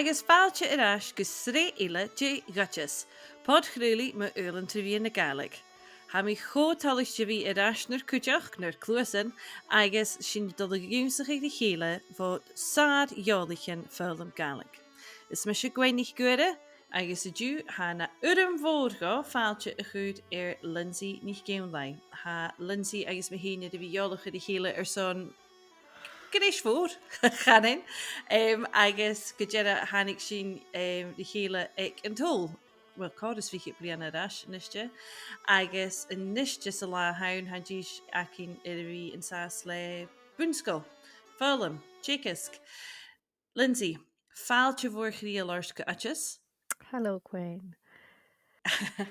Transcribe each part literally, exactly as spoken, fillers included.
Agus fàilte air ais gu sreath eile de dh'Oideas, pod-chraoladh mu fhoghlam tro mheadhan na Gàidhlig. Tha mi cho toilichte a bhith air ais nur cuideachd, nur cluasan, agus sinn a' dol a dh'ionnsachadh ri chèile bho sàr-eòlaichean foghlam Gàidhlig. Is mise Gwen NicGuaire, agus an-diugh tha e na urram mhòr dhomh fàilte a chur air Lynsey NicEòghainn. Tha Lynsey agus mi fhìn air a bhith eòlach ri chèile airson greis mhòr, chanainn. Em, agus gu dearbh thàinig sinn, em, ri chèile aig an t-Sabhal, well, còrr is fichead bliadhna air ais a-niste. Agus a-niste san latha an-diugh, tha an dithis againn air a bhith an sàs le bun-sgoil, foghlam, teagasg. Lynsey, fàilte mhòr chridheil ort gu Oideas. Hello, Gwen.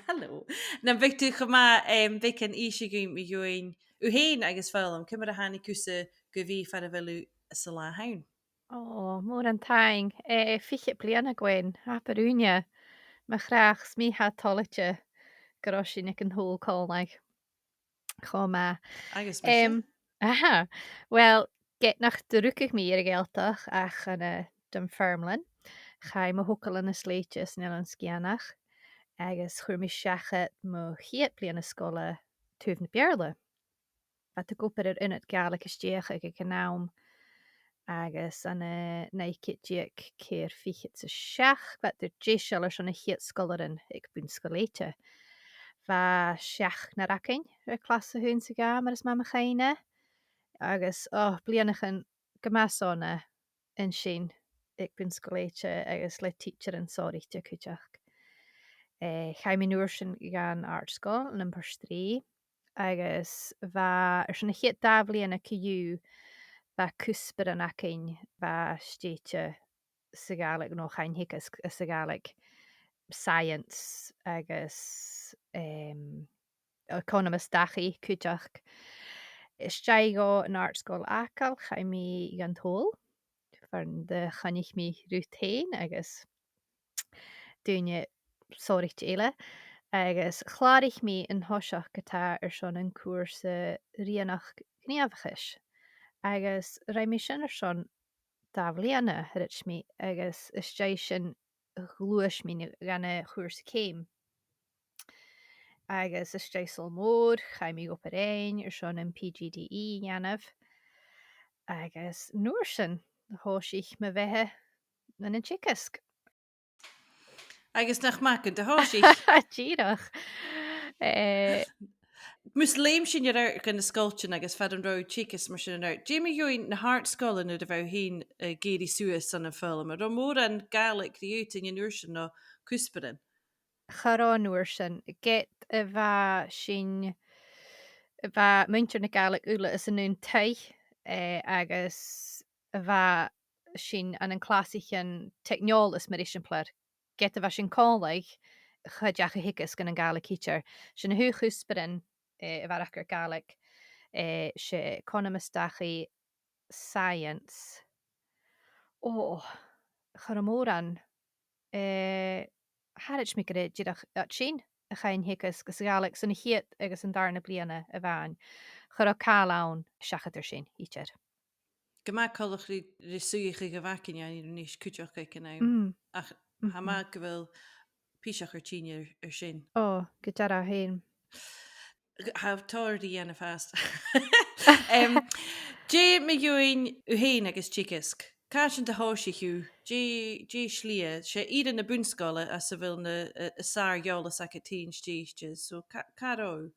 Hello. Nam biodh tu cho math, em, beagan innse dhuinn mu dheidhinn thu fhèin agus foghlam, ciamar a thàinig thusa gu bhith far a bheil thu san latha an-diugh? Ò, mòran taing. Eh, fichead bliadhna, Gwen, abair ùine. Mo chreach, 's mi tha toilichte gun robh sinn aig an t-Sabhal còmhla. Cho math. Agus mise. Em, aha. Well, ged nach do rugadh mi air a' Ghàidhealtachd ach ann an Dunfermline, chaidh mo thogail ann an Slèite san Eilean Sgitheanach, agus chuir mi seachad mo chiad bliadhna sgoile taobh na Beurla. Bha iad ag obair air ionad Gàidhlig a stèidheachadh aig an àm, agus ann an, eh, naoi ceud deug ceithir fichead 's a seachd, bha iad deiseil airson a' chiad sgoilearan aig Bun-sgoil Shlèite. Bha seachdnar againn air clas a h-aon 's a dhà, mar as math mo chuimhne, agus, ò, bliadhnaichean gu math sona an sin aig Bun-sgoil Shlèite agus le tidsearan sònraichte cuideachd. Eh, chaidh mi an uair sin dhan àrd-sgoil ann am Port Rìgh, agus bha, airson a' chiad dà bhliadhna co-dhiù, bha cuspairean againn, bha stèidhichte sa Ghàidhlig, no chaidh an teagasg sa Ghàidhlig, science agus, em, economas dachaigh cuideachd. Às dèidh dhomh an àrd-sgoil fhàgail, chaidh mi dhan t-Sabhal, far an do choinnich mi riut fhèin agus daoine sònraichte eile, agus chlàraich mi an toiseach ge-tà airson an cùrsa rianachd gnìomhachais. Agus rinn mi sin airson dà bhliadhna, thruis mi, agus às dèidh sin ghluais mi na, dhan a' chùrsa ceum. Agus às dèidh Sabhal Mòr, chaidh mi gu Obar Dheathain airson am P G D E a dhèanamh. Agus an uair sin, thòisich mo bheatha ann an teagasg. Agus nach math gun do thòisich. Dìreach. Eh, mus leum sinn air adhart gu na sgoiltean agus far an robh teagasg mar sin air adhart, dè mu dheidhinn na h-àrd-sgoile nuair a bha thu fhèin, eh, ag èirigh suas ann am foghlam? An robh mòran Gàidhlig riut an uair sin no cuspairean? Cha robh an uair sin. Ged a bha sinn, bha muinntir na Gàidhlig uile às an aon taigh, eh, agus bha sinn ann an clasaichean teicneòlais, mar eisimpleir, ged a bha sinn còmhla, cha deach a theagasg ann an Gàidhlig idir. Sin na h-aon chuspairean, eh, a bharrachd air Gàidhlig, eh, 's e economas dachaigh, science. Ò, cha robh mòran, eh, thàinig mi gu dìreach iad sin a chaidh an teagasg sa Ghàidhlig son a' chiad agus an dàrna bliadhna a-mhàin. Cha robh càil ann seachad air sin idir. Gu math coltach ri, ri suidheachadh a bh' againn a-nis cuideachd aig an àm. Mm. Ach tha mi, mhm, an dùil gu bheil piseach air tighinn air, air sin. Ò, gu dearbh fhèin. Tha tòrr ri dhèanamh fhathast. Em, dè mu dheidhinn thu fhèin agus teagasg? Càit an do thòisich thu? Dè, dè slighe? 'S e ìre na bun-sgoile às a bheil na, eh, an sàr-eòlas agad fhèin stèidhichte. So, cà, càit an robh thu?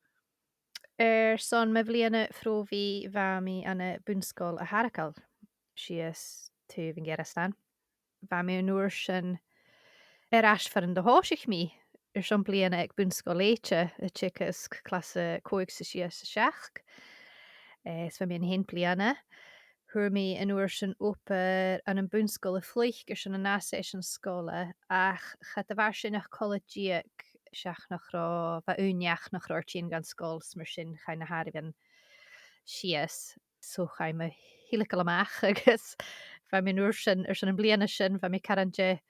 Airson mo bhliadhna phròbhaidh bha mi ann am Bun-sgoil a' Tharracail, sìos taobh an Gearastan. Bha mi an uair sin air ais far an do thòisich mi airson bliadhna aig Bun-sgoil Shlèite a' teagasg clas a còig 's a sia 's a seachd. Eh, is bha mi ann aon bhliadhna. Fhuair mi an uair sin obair ann am Bun-sgoil a' Phluic airson an ath seisean sgoile, ach cha do mhair sin ach cola-deug seach nach robh, bha aon neach nach robh air tighinn dhan sgoil, 's mar sin chaidh na h-àireamhan sìos. So chaidh mo thilgeil a-mach agus bha mi an uair sin, airson am bliadhna sin, bha mi caran de,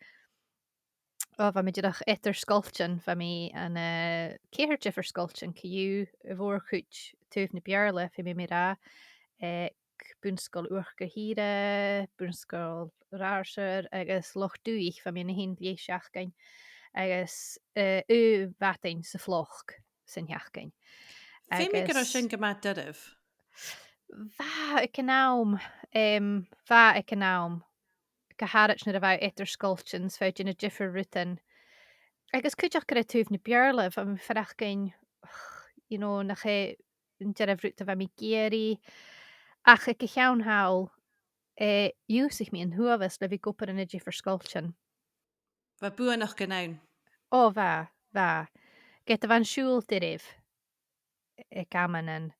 o, bha mi dìreach eadar sgoiltean, bha mi ann an, eh, ceithir diofar sgoiltean co-dhiù, a' mhòr-chuid taobh na Beurla, feumaidh mi ràdh, eh, Bun-sgoil Uachdar Thìre, Bun-sgoil Ratharsair agus Loch Dubhthaich, bha mi an sin leth-sheachdain, agus, eh, aon mhadainn sa Phloc san t-seachdain. Feumaidh gu robh sin gu math doirbh. Bha aig an àm, em, bha aig an àm, gu h-àraid nuair a bha eadar-sgoiltean, 's bha thu a' dèanamh diofar rudan. Agus cuideachd gur e taobh na Beurla, bha mi a' faireachdainn, you know, nach e an dearbh rud a bha mi ag iarraidh, ach aig a' cheann thall, eh, dh'ionnsaich mi an t-uabhas le bhith ag obair ann an diofar sgoiltean. Bha buannachd ann. Ò, bha, bha. Ged a bha an siubhal doirbh aig amannan,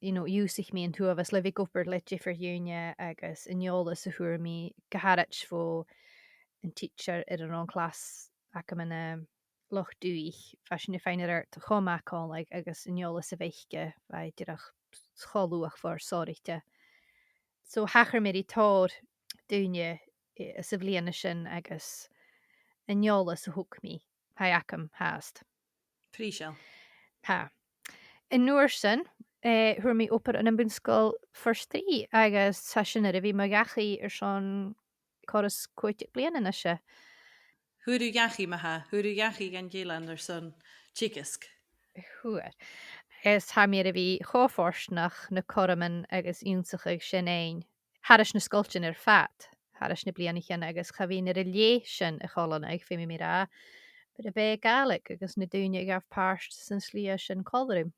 you know, dh'ionnsaich mi an t-uabhas le bhith ag obair le diofar dhaoine agus an eòlas a fhuair mi, gu h-àraid bho an tidsear air an robh an clas agam ann an, eh, Loch Dubhthaich, bha sinn a' faighinn air adhart cho math còmhla agus an eòlas a bh' aice, bha e dìreach cho luachmhor, sònraichte. So thachair mi ri tòrr dhaoine, eh, sa bhliadhna sin agus an eòlas a thog mi, tha e agam fhathast. Prìseil. Tha. An uair sin, eh, fhuair mi obair ann am Bun-sgoil Phort Rìgh agus tha sin air a bhith mo dhachaigh airson còrr is còigead bliadhna a-nise. Fhuair thu dhachaigh, ma-thà, fhuair thu dhachaigh dhan eilean airson teagasg. Fhuair. Is tha mi air a bhith cho fortanach na cothroman agus ionnsachadh sin fhaighinn thairis na sgoiltean air fad, thairis na bliadhnaichean, agus cha bhithinn air a leth sin a choileanadh, feumaidh mi ràdh, mura b' e Gàidhlig agus na daoine a ghabh pàirt san t-slighe sin còmhla rium.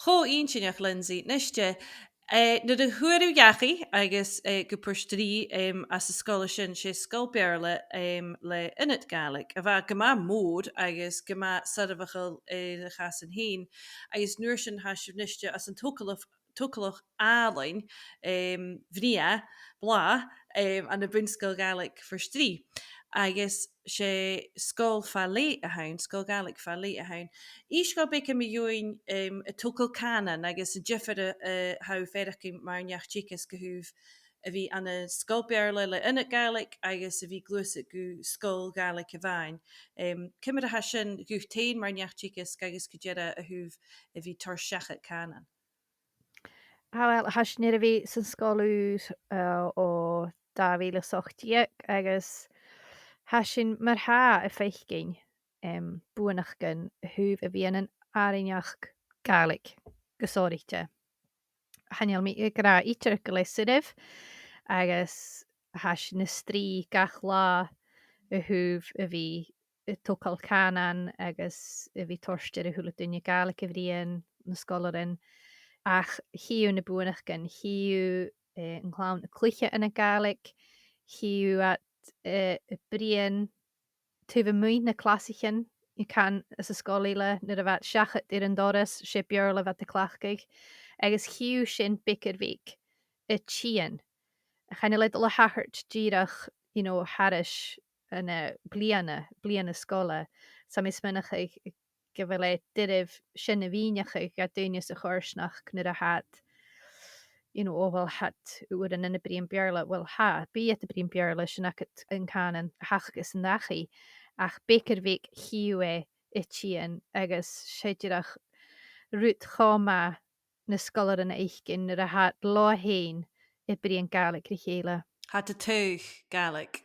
Cho inntinneach, Lynsey. Nise, eh, nuair a fhuair thu dhachaigh agus, eh, gu Port Rìgh, em, anns an sgoil sin, 's e sgoil Bheurla, em, le ionad Gàidhlig, a bha gu math mòr agus gu math soirbheachail, eh, air a chàsan fhèin. Agus an uair sin tha sibh nise anns an togalach, togalach àlainn, em, bhrèagha, blàth, em, ann am Bun-sgoil Ghàidhlig Phort Rìgh. Agus 's e sgoil fa leth a th' ann, sgoil Ghàidhlig fa leth a th' ann. Innis dhuinn beagan mu dheidhinn, em, an togail cànain agus an diofar a, a tha thu a' faireachdainn mar neach-teagaisg a thaobh a bhith ann an sgoil Bheurla le ionad Gàidhlig agus a bhith a' gluasad gu sgoil Ghàidhlig a-mhàin. Em, ciamar a tha sin dhut fhèin mar neach-teagaisg agus gu dearbh a thaobh a bhith a' toirt seachad cànain? Ah, well, tha sinn air a bhith san sgoil ùr, eh, o dhà mhìle 's a h-ochd deug agus tha sinn mar-thà a' faicinn, em, buannachdan a thaobh a bhith ann an àrainneachd Ghàidhlig gu sònraichte. Chan eil mi ag ràdh idir gu lèir soirbh agus tha sinn a' strì gach latha a thaobh a bhith a' togail cànain agus a bhith a' toirt air a h-uile duine Gàidhlig a bhruidhinn, na sgoilearan. Ach chì thu na buannachdan, chì thu, eh, an clann a' cluiche ann an Gàidhlig, chì thu iad, eh, a' bruidhinn taobh a-muigh nan clasaichean, you can, anns an sgoil eile, nuair a bha iad seachad air an doras, 's e Beurla a bha iad a' cleachdadh, agus chì thu sin beag air bheag a' tighinn. Chan eil e a' dol a thachairt dìreach, you know, thairis an, eh, bliadhna, bliadhna sgoile. Tha mi a' smaoineachadh gu bheil e doirbh sin a mhìneachadh do dhaoine sa choimhearsnachd nuair a tha iad, you know, o, well, tha iad uaireannan a' bruidhinn Beurla, well, tha, bidh iad a' bruidhinn Beurla, sin agad an cànan a th' aca san dachaigh, ach beag air bheag chì thu e a' tighinn, agus 's e dìreach rud cho math na sgoilearan a fhaicinn nuair a tha iad leotha fhèin a' bruidhinn Gàidhlig ri chèile. Tha iad a' taghadh Gàidhlig.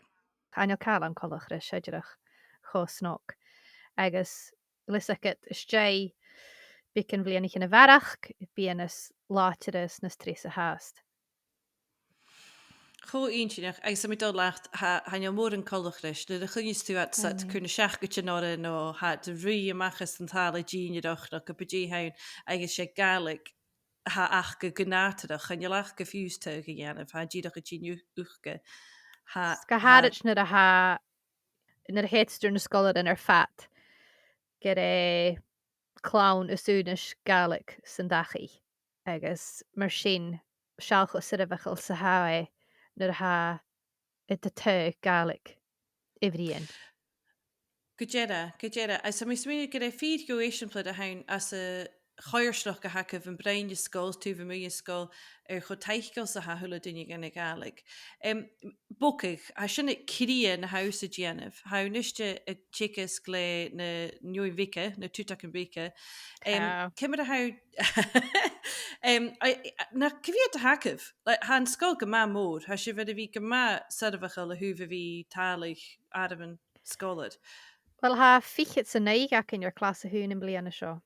Chan eil càil ann coltach ris, 's e dìreach cho snog. Agus leis a' cheist, às dèidh beagan bhliadhnaichean a bharrachd, bidh e nas làidire is nas treasa fhathast. Cho inntinneach, agus tha mi a' dol leat, tha, chan eil mòran coltach ris, nuair a chluinneas tu iad 's iad, mm, cur na seacaidean orra no tha iad a' ruith a-mach às an talla dìnnearach no ge b' e dè th' ann, agus 's e Gàidhlig a th' aca gu nàdarrach, chan eil aca fiù 's taghadh a dhèanamh, tha e dìreach a' tighinn thu-, thuca. Tha, 's gu h-àraid nuair a tha, nuair a thèid iad tro na sgoilearan air fad, gur e clann as aonais Gàidhlig san dachaigh. Agus mar sin, seall cho soirbheachail 's a tha e nuair a tha iad a' taghadh Gàidhlig a bhruidhinn. Gu dearbh, gu dearbh. Agus tha mi a' smaoineachadh gur e fìor dheagh eisimpleir a th' ann às a', choimhearsnachd a th' agaibh, am broinn an sgoil, taobh a-muigh an sgoil, air cho taiceil 's a tha a h-uile duine dhan a' Ghàidhlig. Em, bogadh, tha sin aig cridhe na tha thusa a' dèanamh. Tha thu a-niste a' teagasg le na, na h-Eòin Bheaga, na Tutagan Beaga. Em, ciamar a tha thu, em, a, a, na, cia mheud a th' agaibh? Like, tha an sgoil gu math mòr, tha sibh air a bhith gu math soirbheachail a thaobh a bhith a' tàladh àireamhan sgoilear. Well, tha fichead 's a naoi againn air clas a h-aon am bliadhna seo.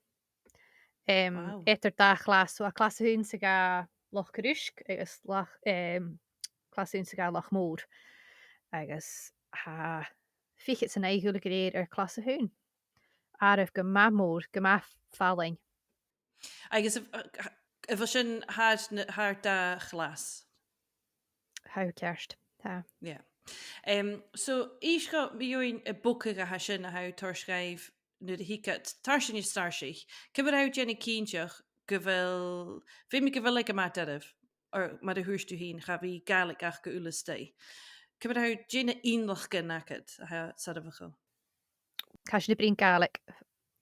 Em, wow. Eadar dà chlas, so tha clas a h-aon 's a dhà Loch Coruisg agus Loch, em, clas a h-aon 's a dhà Loch Mòr. Agus tha fichead 's a naoi a h-uile gu lèir air clas a h-aon. Àireamh gu math mòr, gu math fallain. Agus a, a, a bheil sin thar na, thar dà chlas? Tha, ceart. Tha. Yeah. Em, so, innis dhomh mu dheidhinn am bogadh a tha sin a tha thu a' toirt dhaibh nuair a thig iad tarsainn an stairsnich. Ciamar a tha thu a' dèanamh cinnteach gu bheil, feumaidh gu bheil e gu math doirbh, oir mar a thuirt thu fhèin, cha bhi Gàidhlig aca uile a-staigh. Ciamar a tha thu, dè na innleachdan agad a tha soirbheachail? Tha sinn a' bruidhinn Gàidhlig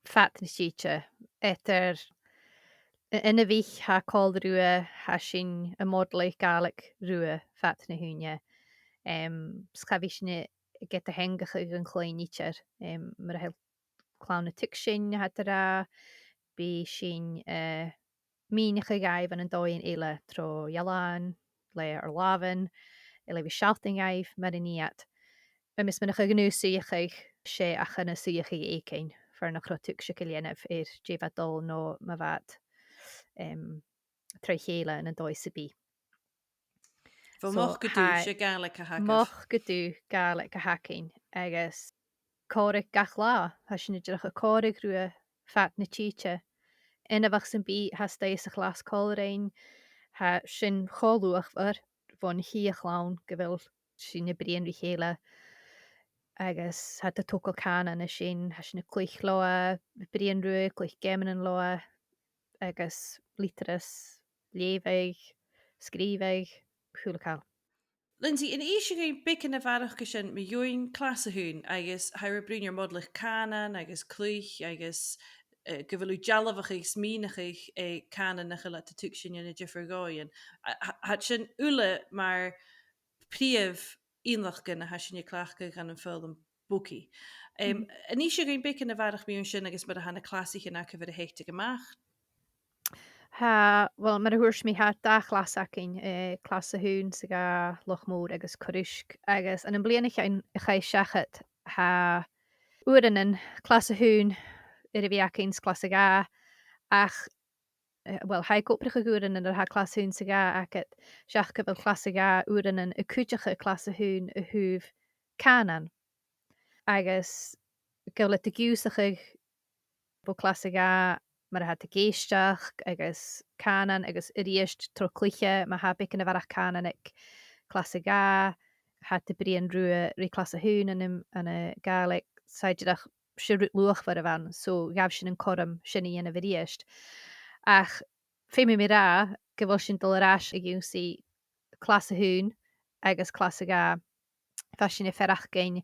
fad na tìde, eadar, a, inbhich tha còmhla riutha, tha sinn a' modlaigeadh Gàidhlig riutha fad na h-ùine. Em, 's cha bhi sinn a', a' gearradh theangachadh an cloinn idir, em, mar a thuirt clann na tuigsinn, tha iad ag ràdh, bidh sinn, eh, mìneachadh dhaibh ann an dòighean eile tro ealain, le ar làmhan, eile bhith sealltainn dhaibh mar a nì iad. Agus mar a chuimhnicheas tu, suidheachadh, 's e ach ann an suidheachadh èiginn, far nach robh tuigse ga leantainn air dè bha dol no ma bha iad, em, troimh-a-chèile ann an dòigh sam bith. Bho mhoch gu dubh, 's e Gàidhlig a th' agaibh. Moch gu dubh Gàidhlig a th' againn, agus còmhradh gach latha, tha sinn dìreach a' còmhradh riutha fad na tìde. Inbheach sam bith a tha a-staigh sa chlas còmhla rinn, tha sin cho luachmhor bhon chì a' chlann gu bheil sinn a' bruidhinn ri chèile, agus tha iad a' togail cànan an sin, tha sinn a' cluich leotha, a' bruidhinn riutha, a' cluich geamannan leotha, agus litearras, leughadh, sgrìobhadh, a h-uile càil. Lynsey, an innis thu dhuinn beagan a bharrachd air sin mu dheidhinn clas a h-aon, agus tha thu a' bruidhinn air modlaich cànan agus cluich agus, eh, gu bheil thu a' dealbhachadh is mìneachadh, eh, cànan nach eil iad a' tuigsinn ann an diofar dhòighean. A, tha, tha sin uile mar prìomh innleachdan a tha sinn a' cleachdadh ann am foghlam bogaidh. Em, mhm. An innis thu dhuinn beagan a bharrachd mu dheidhinn sin agus mar a tha na clasaichean agaibh air a theichteadh a-mach? Tha, well, mar a thuirt mi, tha dà chlas againn, eh, clas a h-aon 's a dhà Loch Mòr agus Coruisg, agus ann am bliadhnaichean a chaidh seachad, tha uaireannan clas a h-aon air a bhith againn 's clas a dhà, ach, eh, well, tha e ag obrachadh uaireannan nuair a tha clas a h-aon 's a dhà agad, seach gu bheil clas a dhà uaireannan a' cuideachadh clas a h-aon a thaobh cànan. Agus gu bheil iad ag ionnsachadh bho chlas a dhà mar a tha iad ag èisteachd agus cànan agus a-rithist tro chluiche, ma tha beagan a bharrachd cànan aig clas a dhà, tha iad a' bruidhinn riutha ri clas a h-aon ann an, ann an Gàidhlig, 's e dìreach, 's e rud luachmhor a bh' ann, so ghabh sinn an cothrom sin a dhèanamh a-rithist. Ach feumaidh mi ràdh gu bheil sinn a' dol air ais a dh'ionnsaigh clas a h-aon agus clas a dhà. Bha sinn a' faireachdainn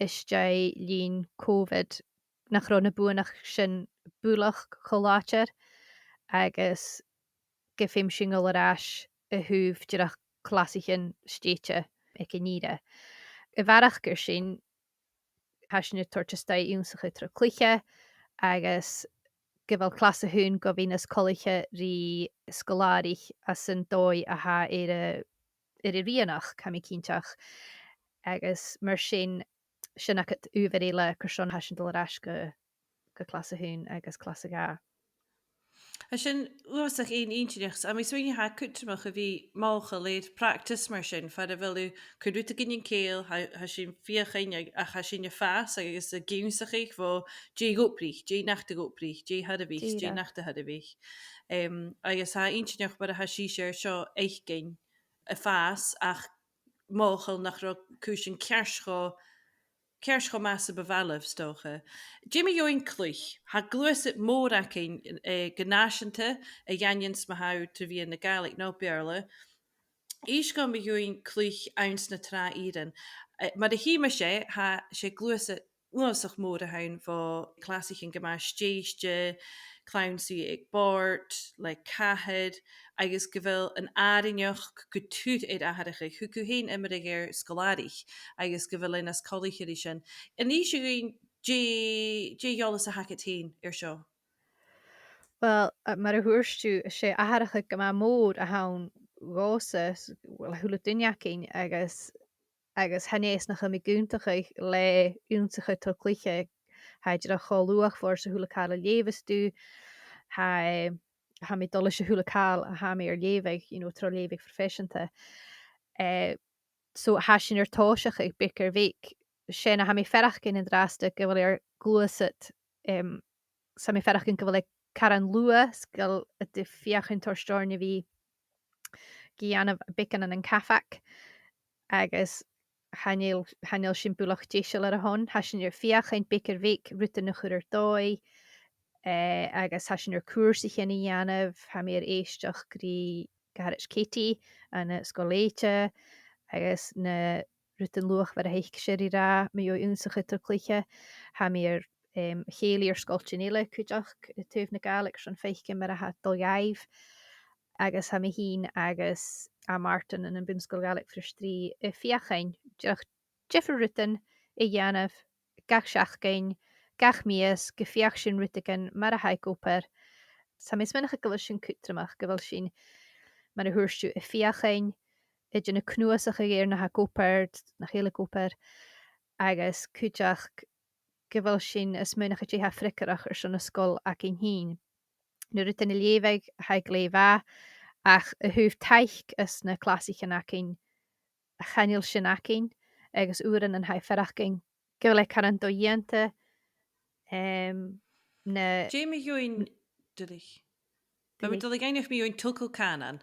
às dèidh linn Covid nach robh na buannachd sin buileach cho làidir, agus gum feum sinn a dhol air ais a thaobh dìreach clasaichean stèidhichte aig an ìre. A bharrachd air sin, tha sinn a' toirt a-staigh ionnsachadh tro chluiche, agus gu bheil clas a h-aon gu bhith nas coltaiche ri sgoilearan às an dòigh a tha air a, air a rianachadh, tha mi cinnteach. Agus mar sin, sin agad adhbhar eile carson a tha sinn a' dol air ais gu, gu clas a h-aon agus clas a dhà. Tha sin uabhasach fhèin inntinneach, 's tha mi a' smaoineachadh gu bheil e cudromach a bhith mothachail air practice mar sin, far a bheil thu a' cur rudeigin an cèill, tha, tha sinn a' feuchainn ach, ach tha sinn a' fàs agus ag ionnsachadh bho dè dh'obraich, dè nach do dh'obraich, dè thar a bhith, dè nach do thar a bhith. Em, agus tha e inntinneach mar a tha sibhse air seo fhaicinn a' fàs ach mothachail nach robh cùisean ceart cho, ceart cho math 's a bu mhath leibh, 's dòcha. Dè mu dheidhinn cluich? Tha gluasad mòr againn, eh, gu nàiseanta a dh'aindeoin 's ma tha thu tro mheadhan na Gàidhlig no Beurla. Innis dhomh mu dheidhinn cluich anns na tràth-ìrean. Eh, mar a chì mise, tha, 's e gluasad uabhasach mòr a th' ann bho chlasaichean gu math stèidhichte, clann suidhe aig bòrd le cathair, agus gu bheil an àrainneachd gu tur air atharrachadh. Thug thu fhèin iomradh air sgoil-àraich, agus gu bheil e nas coltaiche ri sin. An innis thu dhuinn dè, dè an t-eòlas a th' agad fhèin air seo? Well, uh, mar a thuirt thu, 's e atharrachadh gu math mòr a th' ann dhòmhsa, s-, well, a h-uile duine againn, agus, agus chan e 's nach eil mi ag aontachadh le ionnsachadh tro chluiche, tha e dìreach cho luachmhor 's a h-uile càil a leughas tu, tha, tha mi a' dol leis a h-uile càil a tha mi air leughadh, you know, tro leughadh proifeiseanta. Eh, so tha sinn air tòiseachadh beag air bheag, 's e na tha mi a' faireachdainn an-dràsta gu bheil e air gluasad, em, 's tha mi a' faireachdainn gu bheil e caran luath, 's gu bheil iad a' feuchainn toirt oirnn a bhith ga dhèanamh beagan ann an cabhag, agus chan eil, chan eil sinn buileach deiseil air a shon. Tha sinn air feuchainn beag air bheag rudan a chur air dòigh, eh, agus tha sinn air cùrsaichean a dhèanamh, tha mi air èisteachd ri, gu h-àraid Katie, ann an Sgoil Shèideadh, agus na rudan luachmhor a th' aice ri ràdh mu dheidhinn ionnsachadh tro chluiche. Tha mi air, em, chèilidh air sgoiltean eile cuideachd, a thaobh na Gàidhlig, airson faicinn mar a tha e a' dol dhaibh. Agus tha mi fhìn agus à Màrtainn ann am Bun-sgoil Ghàidhlig Phort Rìgh a' feuchainn dìreach diofar rudan a dhèanamh gach seachdain, gach mìos, gum feuch sinn rudeigin mar a tha e ag obair. Tha mi a' smaoineachadh gu bheil sin cudromach, gu bheil sinn, mar a thuirt thu, a' feuchainn a' dèanamh cnuasachadh air na tha ag obair, nach eil ag obair, agus cuideachd gu bheil sinn a' smaoineachadh dè tha freagarrach airson na sgoil againn fhìn. Na rudan a leughadh, tha e glè mhath, ach a thaobh taic anns na clasaichean againn, chan eil sin againn, agus uaireannan tha e a' faireachdainn gu bheil e caran do-dhèanta, em, na... Dè mu dheidhinn, duilich. Bha mi a' dol a dh'fhaighneachd mu dheidhinn togail cànain.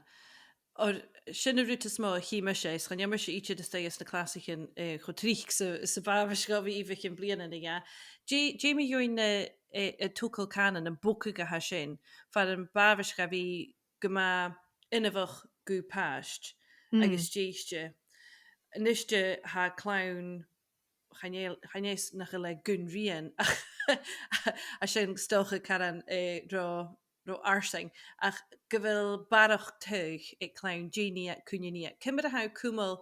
Oir sin an rud as motha a chì mise, is chan eil mise idir a-staigh anns na clasaichean, eh, cho tric 's a, 's a b' àbhaist dhomh a bhith aig a' bhliadhna no dhà. Dè, dè mu dheidhinn na, eh, an togail cànain, am bogadh a tha sin, far am b' àbhaist a bhith gu math inbheach gu pàiste, mm, agus dèideag. A-niste tha clann, chan eil, chan e 's nach eil e gun rian, ach tha sin 's dòcha caran, eh, ro, ro fharsaing, ach gu bheil barrachd taghadh aig clann dè nì iad, cuine nì iad. Ciamar a tha thu a' cumail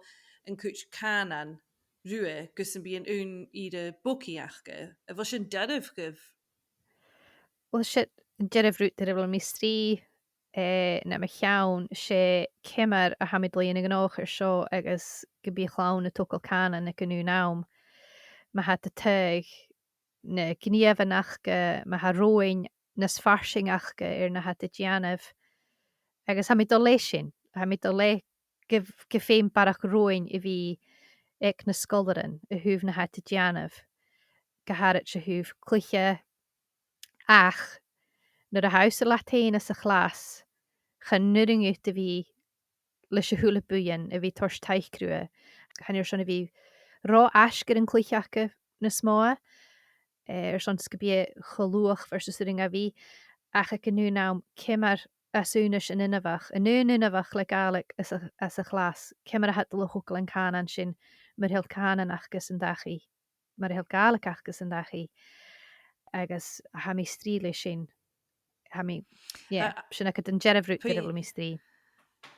an cuid cànain riutha gus am bi an aon ìre bogaidh aca? A bheil sin doirbh dhuibh? Well, 's e an dearbh rud air a bheil mi a' strì, eh, nam cheann, 's e ciamar a tha mi a' dol a dhèanamh a-nochd air seo agus gum bi a' chlann a' togail cànain aig an aon àm. Ma tha iad a' taghadh na gnìomhan aca, ma tha roghainn nas farsainge aca air na tha iad a' dèanamh. Agus tha mi a' dol leis sin, tha mi a' dol le gu, gu feum barrachd roghainn a bhith aig na sgoilearan a thaobh na tha iad a' dèanamh, gu h-àraid a thaobh cluiche, ach nuair a tha thusa leat fhèin anns a' chlas, chan urrainn dhut a bhith leis a h-uile buidheann a bhith toirt taic riutha. Chan eil airson a bhith ro fhaisg air an cluich aca nas motha, eh, airson 's gum bi e cho luachmhor 's as urrainn a bhith, ach aig an aon àm, ciamar às aonais an inbheach, an aon inbheach le Gàidhlig anns a', anns a' chlas, ciamar a tha iad a' dol a thogail an cànain sin, mura h-eil cànan aca san dachaigh, mura h-eil Gàidhlig aca san dachaigh, agus tha mi a' strì leis sin. Tha mi, yeah, a, a, sin agad an dearbh rud air a bheil mi a' strì.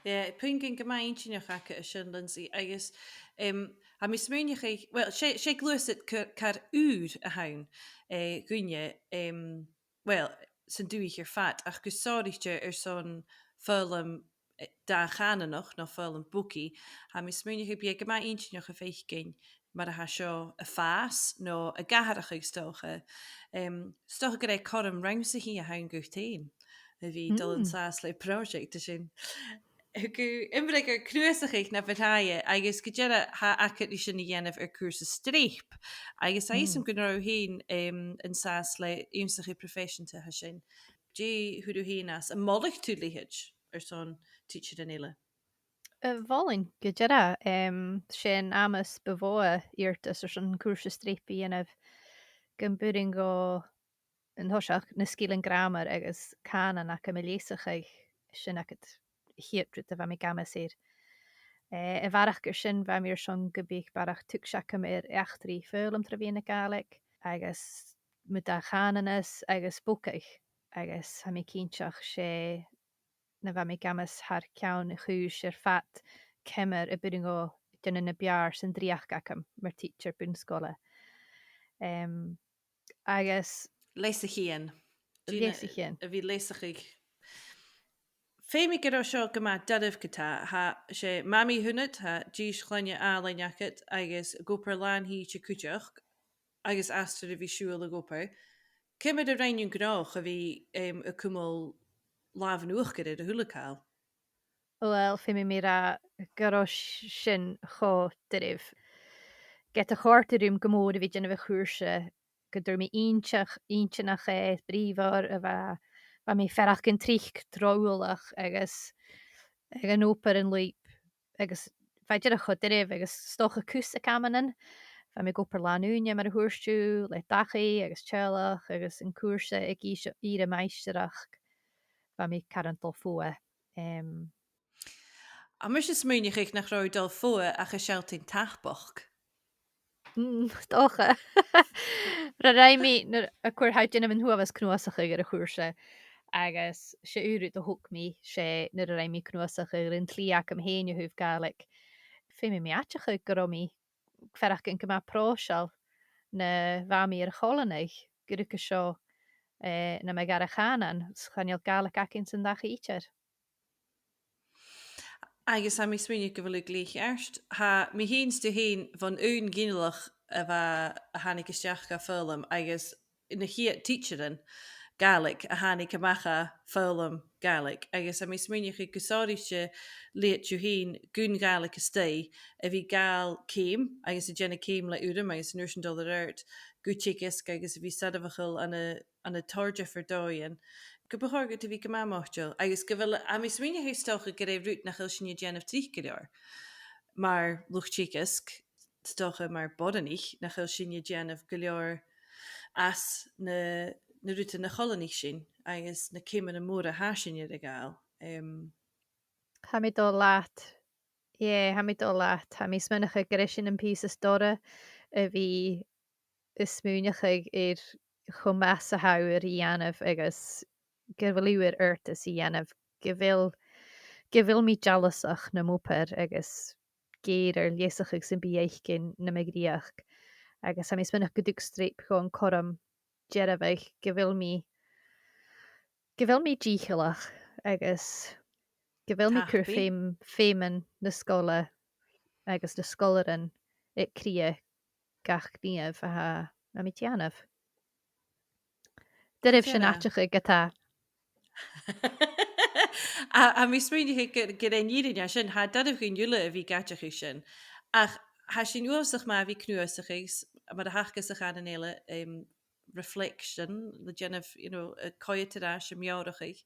Yeah, puingean gu math inntinneach agad an sin, Lynsey, agus, em, tha mi a' smaoineachadh, well, 's e, 's e gluasad ca-, car ùr a th' ann, eh, dhuinne, em, well, san dùthaich air fad, ach gu sònraichte airson foghlam, eh, dà-chànanach no foghlam bogaidh, tha mi a' smaoineachadh gum bi e gu math inntinneach a' faicinn mar a tha seo a' fàs no ag atharrachadh 's dòcha. Em, 's dòcha gur e cothrom rannsachaidh a th' ann dhut fhèin a bhith a' dol an sàs le pròiseact a sin. Thug thu iomradh air cnuasachadh na bu tràithe, agus gu dearbh tha agad ri sin a dhèanamh air cùrsa Streap, agus tha fhios agam gun robh thu fhèin, em, an sàs le ionnsachadh proifeiseanta a tha sin. Dè fhuair thu fhèin às? Am moladh tu leithid airson tidsearan eile? Eh, mholainn, gu dearbh, em, 's e an amas bu mhotha iarrtas airson cùrsa Streap a dhèanamh, gum b' urrainn dhomh an toiseach na sgilean gràmair agus cànain agam a leasachadh, sin agad a' chiad rud a bha mi ag amas air. Eh, a bharrachd air sin, bha mi airson gum biodh barrachd tuigse agam air eachdraidh foghlam tro mheadhan na Gàidhlig, agus mu dà-chànanas agus bogadh. agus tha mi cinnteach 's e na bha mi ag amas thar ceann a' chùis air fad ciamar a b' urrainn dhomh dèanamh na b' fheàrr san dreuchd agam mar tidsear bun-sgoile. Em, agus Leasachadh. Dìreach leasachadh. A bhith leasachadh. Feumaidh gur e seo gu math doirbh ge-tà, tha, 's e mamaidh a th' annad, tha dithis chloinne àlainn agad agus ag obair làn-thìde cuideachd agus astar a bhith a' siubhal ag obair. Ciamar a rinn thu an gnothach a bhith, em, a' cumail làmh an uachdair air a h-uile càil? Uill, feumaidh mi ràdh gun robh sin cho doirbh. Ged a chòrd e rium gu mòr a bhith a' dèanamh a' chùrsa, gun d' fhuair mi inntinneach, inntinneach e, brìoghmhor a bha, bha mi a' faireachdainn tric dromhlach agus aig an obair an lùib, agus bha e dìreach cho doirbh agus 's dòcha cus aig amannan. Bha mi ag obair làn-ùine mar a thuirt thu, le dachaigh agus teaghlach agus an cùrsa aig ìre, ìre mhaighstireachd. Bha mi caran dol fodha. Em, Tha mise a' smaoineachadh nach robh thu dol fodha ach a' sealltainn tapachd. Mm, 's dòcha. Nuair a rinn mi, nuair a chuir, tha thu a' dèanamh an t-uabhas cnuasachadh air a' chùrsa, agus 's e aon rud a thog mi, 's e nuair a rinn mi cnuasachadh air an t-slighe agam fhèin a thaobh Gàidhlig. Feumaidh mi aideachadh gun robh mi a' faireachdainn gu math pròiseil nuair a bha mi air a choileanadh, gu ruige seo, eh, nam dhara chànan, 's chan eil Gàidhlig againn san dachaigh idir. Agus tha mi a' smaoineachadh gu bheil thu glè cheart. Tha mi fhìn 's tu fhèin bhon aon ghinealach a bha, a thàinig a-steach dhan fhoghlam, agus na ciad tidsearan Gàidhlig a thàinig a-mach à foghlam Gàidhlig. Agus tha mi a' smaoineachadh gu sònraichte leat thu fhèin gun Ghàidhlig a-staigh, a bhith a' gabhail ceum agus a' dèanamh ceum le urram agus an uair sin dol air adhart gu teagasg agus a bhith soirbheachail ann an ann an tòrr diofar dhòighean, gum bu chòir dhut a bhith gu math moiteil, agus gu bheil, tha mi a' smaoineachadh 's dòcha gur e rud nach eil sinne a' dèanamh tric gu leòr. Mar luchd-teagaisg, 's dòcha mar boireannaich, nach eil sinne a' dèanamh gu leòr às na, na rudan a choileanaich sinn, agus na ceumannan mòra a tha sinne air a ghabhail. Em, Tha mi a' dol leat. Yeah, tha mi a' dol leat. Tha mi a' smaoineachadh gur e sin am pìos as dorra, a bhith a' smaoineachadh air cho math 's a tha thu air a dhèanamh agus gu bheil thu air adhartas a dhèanamh, gu bheil, gu bheil mi dealasach nam obair agus geur air leasachadh sam bith fhaicinn nam dreuchd. Agus tha mi a' smaoineachadh gun tug streap dhomh an cothrom dearbhadh gu bheil mi, gu bheil mi dìcheallach agus gu bheil mi a' cur feum, feum na sgoile agus na sgoilearan aig cridhe gach gnìomh a tha, a tha mi a' dèanamh. Doirbh sin aideachadh ge-tà. A, tha mi a' smaoineachadh gur, gur e an fhìrinn a tha sin, tha e doirbh dhuinn uile a bhith ag aideachadh sin. Ach tha sinn uabhasach math a bhith cnuasachadh, mar a th' aca sa chànan eile, em, reflection, le dèanamh, you know, a' coimhead air ais, a' meòrachadh.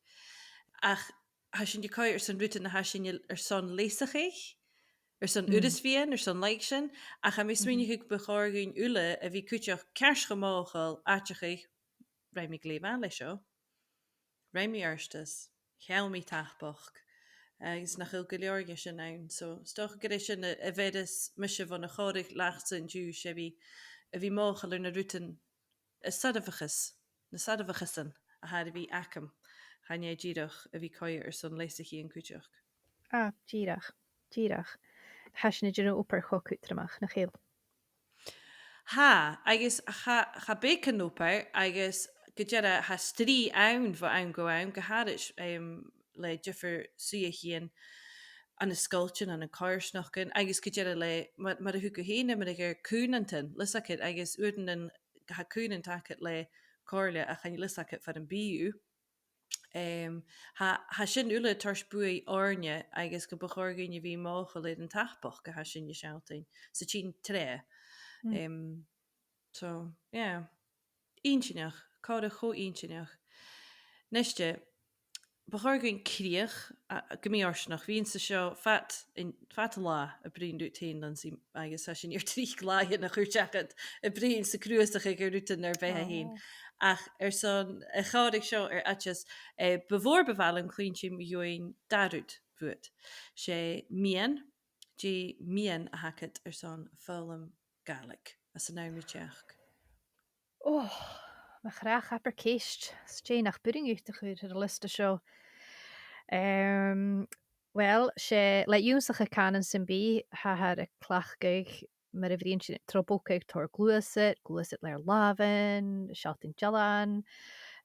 Ach tha sinn a' coimhead airson rudan a tha sinn airson leasachadh, airson uireasbhaidhean, airson laigsean, ach tha mi a' smaoineachadh gum bu chòir dhuinn uile a bhith cuideachd ceart cho mothachail aideachadh, rinn mi glè mhath leis seo, rinn mi adhartas, cheangail mi tapachd, agus nach eil gu leòr dhe sin ann. So, 's dòcha gur e sin a, a bheireas mise bhon a' chòmhradh leatsa an-diugh, 's e bhith, a bhith mothachail air na rudan a soirbheachas, na soirbheachasan a tha air a bhith agam, chan e dìreach a bhith a' coimhead airson leasachadh cuideachd. Ah, dìreach, dìreach. Tha sinn a' dèanamh obair cho cudromach, nach eil? Tha, agus cha, cha b' e beagan obair, agus gu dearbh tha strì ann bho àm gu àm, gu h-àraid, em, le diofar suidheachaidhean ann an sgoiltean, ann an coimhearsnachdan, agus gu dearbh le, mar, mar a thuig thu fhèin, mar a thuirt thu, cùmhnantan, leasachadh, agus uaireannan tha cùmhnant agad le comhairle ach chan eil fhios agad far am bi thu. Em, tha, tha sin uile a' toirt buaidh oirnne agus gum bu chòir dhuinn a bhith mothachail air an tapachd a tha sinn a' sealltainn sa tighinn troimhe. Mm. Em, so, yeah. Inntinneach, còmhradh cho inntinneach. Nise, bu chòir dhuinn crìoch, a, gu mì-fhortanach, bhithinn-sa seo fad an, fad an latha a' bruidhinn riut fhèin, Lynsey, agus tha sinn air tric làithean a chur seachad a' bruidhinn 's a' cnuasachadh air rudan nar beatha fhèin. Ach airson a' chòmhraidh seo air Oideas, eh, bu mhòr bu mhath leam cluinntinn mu dheidhinn dà rud bhuat. 'S e miann, dè miann a th' agad airson foghlam Gàidhlig anns an àm ri teachd? Oh, Mo chreach, abair ceist. 'S dè nach b' urrainn dhut a chur air an liosta seo? Em, well, 's e le ionnsachadh cànain sam bith a thathar a' cleachdadh, mar a bhruidhinn sinn, tro bhogadh, tro ghluasad, gluasad le ar làmhan, a' sealltainn dealbhan,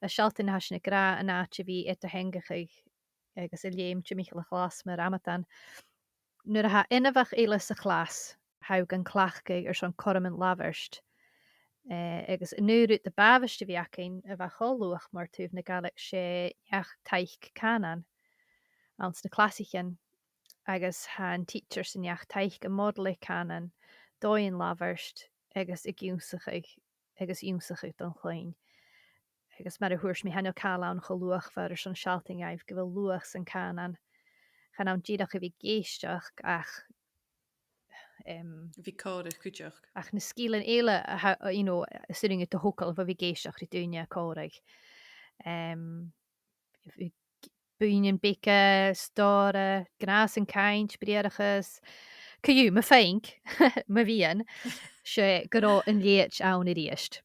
a' sealltainn na tha sinn ag ràdh, an àite a bhith eadar-theangachadh agus a' leum timcheall a' chlas mar amadan. Nuair a tha inbheach eile sa chlas, tha thu gan cleachdadh airson cothroman labhairt. Eh, agus an aon rud a b' àbhaist a bhith againn a bha cho luachmhor taobh na Gàidhlig, 's e neach-taic cànain anns na clasaichean, agus tha an tidsear 's an neach-taic a' modaladh cànan, dòighean labhairt, agus ag ionnsachadh, agus ionnsachadh don chloinn. Agus mar a thuirt mi, chan eil càil ann cho luachmhor airson sealltainn dhaibh gu bheil luach san cànan. Chan ann dìreach a bhith ag èisteachd ach, em, a bhith còmhla cuideachd. Ach na sgilean eile a tha, you know, as urrainn dhut a thogail bho bhith ag èisteachd ri daoine còmhla. Em, buidhnean beaga, stòra, gnàthasan-cainnt, briathrachas. Co-dhiù, mo phuing, mo mhiann, 's e gun robh an leithid ann a-rithist.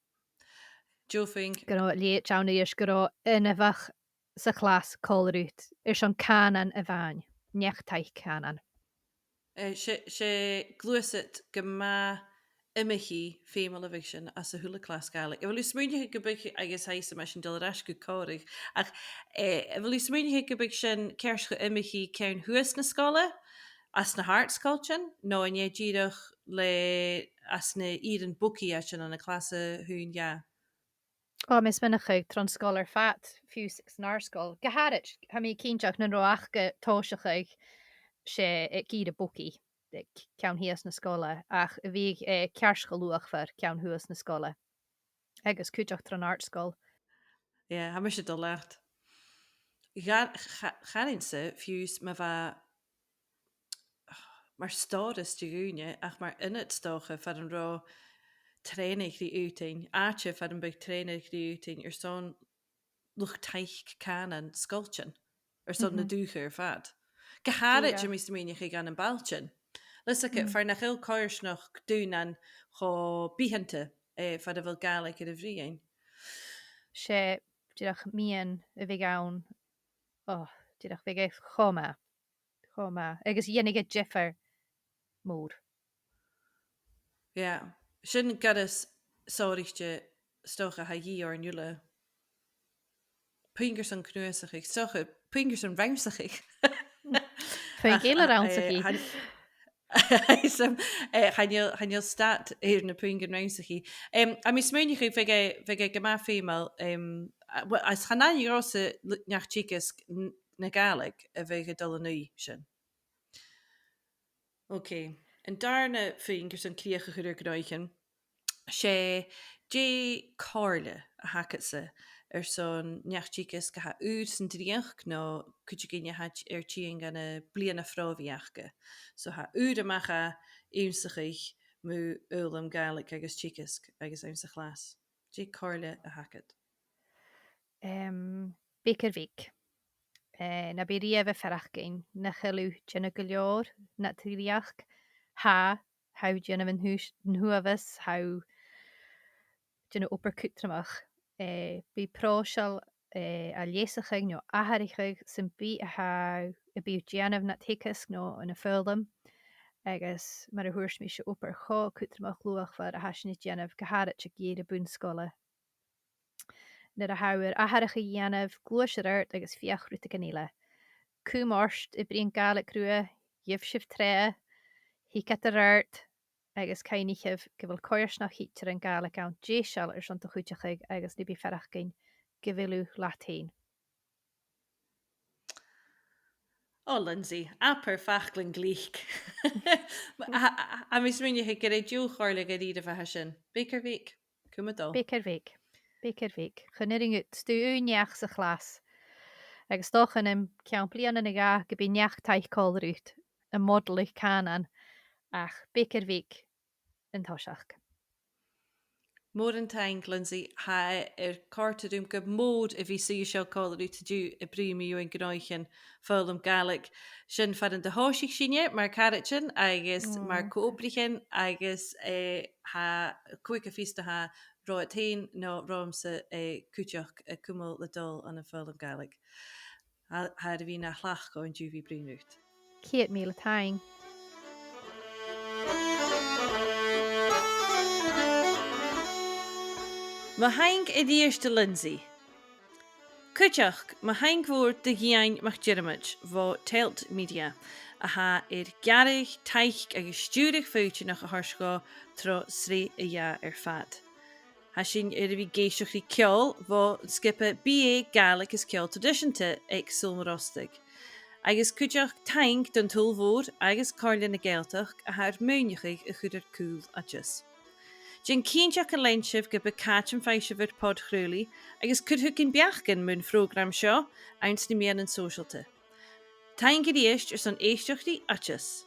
Deagh phuing. Gun robh an leithid ann a-rithist, gun robh inbheach sa chlas còmhla riut airson cànan a-mhàin, neach-taic cànain. Eh, 's e, 's e gluasad gu math iomchaidh feumail a bhiodh sin anns a h-uile clas Gàidhlig. A bheil thu a' smaoineachadh gum biodh, agus tha fhios agam, tha sinn a' dol air ais gu còmhradh, ach, eh, a bheil thu a' smaoineachadh gum biodh sin ceart cho iomchaidh ceann shuas na sgoile, anns na h-àrd-sgoiltean, no an e dìreach le, anns na ìrean bogaidh a tha sin ann an clas a h-aon, dhà? Ò, tha mi a' smaoineachadh tron sgoil air fad, fiù 's san àrd-sgoil. Gu h-àraid, tha mi cinnteach nan robh aca tòiseachadh, 's e aig ìre bogaidh, aig ceann shìos na sgoile, ach a bhiodh e ceart cho luachmhor ceann shuas na sgoile. Agus cuideachd tron àrd-sgoil. Yeah, tha mise a' dol leat. Cha-, cha-, chanainn-sa fiù 's ma bha mar stòras de dhaoine, ach mar ionad 's dòcha far an robh trèanadh ri fhaotainn, àite far am biodh trèanadh ri fhaotainn airson luchd-taic cànain sgoiltean, airson na dùthcha air fad. Gu h-àraid, tha mi a' smaoineachadh, ann am bailtean. Leis a' cheist, far nach eil coimhearsnachd daonnan cho bitheanta, eh, far a bheil Gàidhlig air a bruidhinn. 'S e dìreach miann a bhiodh ann, ò, dìreach bhiodh e cho math. Cho math. Agus dhèanadh e diofar mòr. Yeah. Sin goireas sònraichte 's dòcha a tha a dhìth oirnn uile. Puing airson cnuasachadh, 's dòcha, puing airson rannsachadh. Puing eile a' rannsachadh. Ach, eh, chan, is, um, eh, chan eil, chan eil stad air na puingean rannsachaidh. Em, tha mi a' smaoineachadh, bhiodh e, bhiodh e gu math feumail, em, a, well, is chan aithne dhòmhsa neach-teagaisg n-, na Gàidhlig a bhiodh a' dol an aghaidh sin. Ok. An dàrna puing airson crìoch a chur air gnothaichean, 's e, dè a' chomhairle a th' agadsa airson neach-teagaisg a tha ùr san dreuchd no cuideigin a tha air tighinn dhan a' bhliadhna phròbhaidh aca. So tha ùr a-mach à ionnsachadh mu fhoghlam Gàidhlig agus teagasg agus anns a' chlas. Dè a' chomhairle a th' agad? Em, beag air bheag. Eh, na bi riamh a' faireachdainn nach eil thu a' dèanamh gu leòr nad dhreuchd. Tha, tha thu a' dèanamh an t-uabhas, tha thu a' dèanamh obair chudromach. Eh, bi pròiseil, eh, a leasachadh no atharrachadh sam bith a tha, a bhiodh tu a' dèanamh nad theagasg no ann am foghlam. Agus mar a thuirt mi, 's e obair cho cudromach luachmhor a tha sinn a' dèanamh gu h-àraid aig ìre bun-sgoile. Nuair a tha thu air atharrachadh a dhèanamh, gluais air adhart agus feuch rudeigin eile. Cùm ort a' bruidhinn Gàidhlig riutha, gheibh sibh tràth, thig iad air adhart, agus cuimhnichibh gu bheil coimhearsnachd thidsearan Gàidhlig ann deiseil airson do chuideachadh agus na bi a' faireachdainn gu bheil thu leat fhèin. Ò, Lynsey, abair faclan glic. A, a, a, tha mi a' smaoineachadh gur e deagh chomhairle gu dearbh a tha sin. Beag air bheag. Cùm a' dol. Beag air bheag. Beag air bheag. Chan urrainn dhut, 's tu aon neach sa chlas. Agus 's dòcha nam ceann bliadhna no dhà gum bi neach-taic còmhla riut a' modalaigeadh cànan, ach beag air bheag an toiseach. Mòran taing, Lynsey. Tha e air còrdadh rium gu mòr a bhith suidhe seo còmhla riut an-diugh a' bruidhinn mu dheidhinn gnothaichean foghlam Gàidhlig. Sin far an do thòisich sinne mar caraidean agus mar co-obraichean agus, eh, tha còig a fios do tha romhad fhèin no romhamsa, eh, cuideachd, eh, a' cumail le dol ann am foghlam Gàidhlig. Tha, tha e air a bhith na thlachd dhomh an-diugh a bhith a' bruidhinn riut. Ceud mìle taing. Mo thaing a-rithist do Lynsey. Cuideachd, mo thaing mhòr do Dhìon MacDhiarmaid bho Telt Media, a tha air gearradh, taic agus stiùireadh faoidineach a thoirt dhomh tro shreath a dhà air fad. Tha sinn air a bhith ag èisteachd ri ceòl bho sgioba B A Gàidhlig is Ceòl Traidiseanta aig Sabhal Mòr Ostaig. Agus cuideachd taing don t-Sabhal Mhòr agus Comhairle na Gàidhealtachd a tha air maoineachadh a chur air cùl Oideas. Dèan cinnteach gun lean sibh ge b' e càit am faigh sibh ur pod-chraolaidhean agus cuir thugainn beachdan mun phrògram seo anns na meadhanan sòisealta. Taing a-rithist airson èisteachd ri Oideas.